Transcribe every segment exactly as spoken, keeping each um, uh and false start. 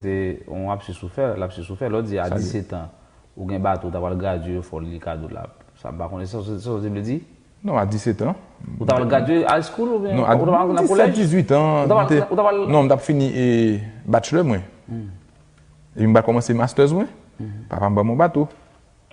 Se yon lapsus ou fè, lapsus ou fè. Lè w di a disèt an, ou gen bato, ou ta pral gradye, yo fè w li kado la. Sa m pa konnen, sa, sa, sa w te vle di? Non, a disèt an. Ou ta pral gradye high school oubyen Non, a ou ta pral nan disèt, kolèj? dizuit an, Ou ta pral- m te- ou ta pral- non, m t ap fini e, bachelor mwen. Epi m pral kòmanse masters mwen. Papa m ban m yon bato.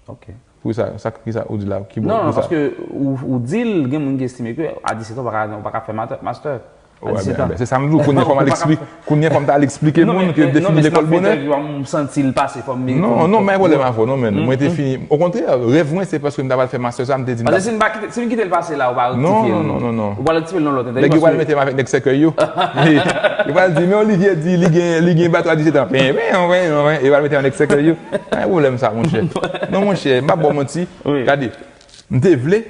Ok. Pou sa, sa, ki sa ou di la? Ki Non, non, pou sa? Paske ou, ou di l, gen moun ki estime ke a disèt an, ou pa ka, ou pa ka fè master. A Ouais, disèt ben, an. ben, se sa m di w, kounye a fò m al Ou pa eksplike, kounye a fò m ta al eksplike Non, moun men- ke men- non, defini men si m ap lekòl fè bonè. Entèvyou a, m santi l pase, fò m Non, non, men pwoblèm avò, non, men. Mwen te fini. Okontrè, rèv mwen, se paske m ta pral fè masters sa, m te di m Paske ta- si m pa kite, si m kite l pase la, ou pa Non, rektifye non, l. non, non, non. Ou pa rektifye l nan lòt Nèg yo pral entèvyou. mete m avèk nèg sèkèy yo. Yo pral di, men Olivier di, li gen, li gen bato a disèt an. Pen, pen, pen, pen. Yo pral mete m avèk nèg sèkèy yo. Pa gen pwoblèm sa, monchè. Non, monchè, m pa ba w manti. Wi. Gade, m te vle,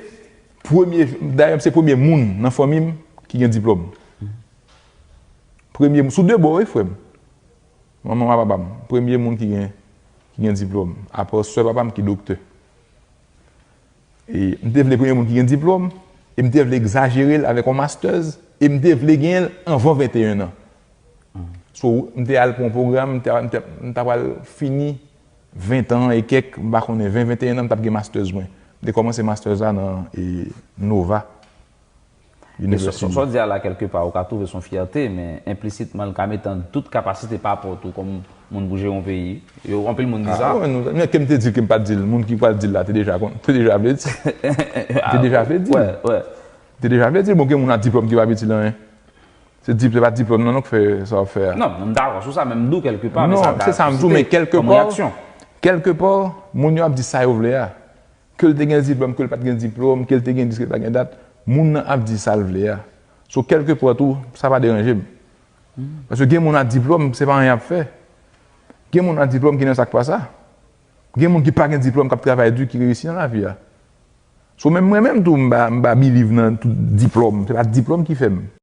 premye, dayè, se premye moun nan fanmi m ki gen diplòm. Premye, sou de bò, wi, frè m. Manman m ak papa m. Premye moun ki gen, ki gen diplòm. Apa sè papa m ki doktè. E m te vle premye moun ki gen diplòm, e m te vle egzajere l avèk yon masters, e m te vle genyen l anvan venteyen an. So, m te al pou yon pwogram, m te, m te, m ta pral fini ven an e kèk, m pa konnen, ven, venteyen an, m t ap gen masters mwen. M te kòmanse masters la nan e, Nova Men sa University. sa w di a la, kèlkepa, ou ka twouve se yon fyète, men enplisitman, l ka mete an dout kapasite pa rapò tou kòm moun pou jere yon peyi. Yo, anpil moun di sa. Ah, wè, nou, men ke m te di l ke m pa t di l, moun ki pral di l la, te deja, kon- te deja vle di. Te deja vle di. Wè, wè. Te deja vle di, bon, gen moun ak diplòm ki pa itil anyen. Se dip, se pa diplòm nan, non, k fè sa w ap fè a. Non, m dakò sou sa, men m di w kèlkepa, men Non, sa ka se sa m di w, men sisite kòm kèlkepò, reyaksyon. Kèlkepò, moun yo ap di sa yo vle a. Ke l te gen diplòm, ke l pa t gen diplòm, ke l te gen dis, ke l pa t gen dat, moun nan ap di sa l vle a. So, kèlkepò tou, sa pa deranje m. Paske gen moun ak diplòm, se pa anyen y ap fè. Gen moun ak diplòm ki nan sa k pa sa. Gen moun ki pa gen diplòm, k ap travay di, ki reyisi nan lavi a. So, menm mwen menm tou, m pa, m pa believe nan tout diplòm. Se pa diplòm ki fè m.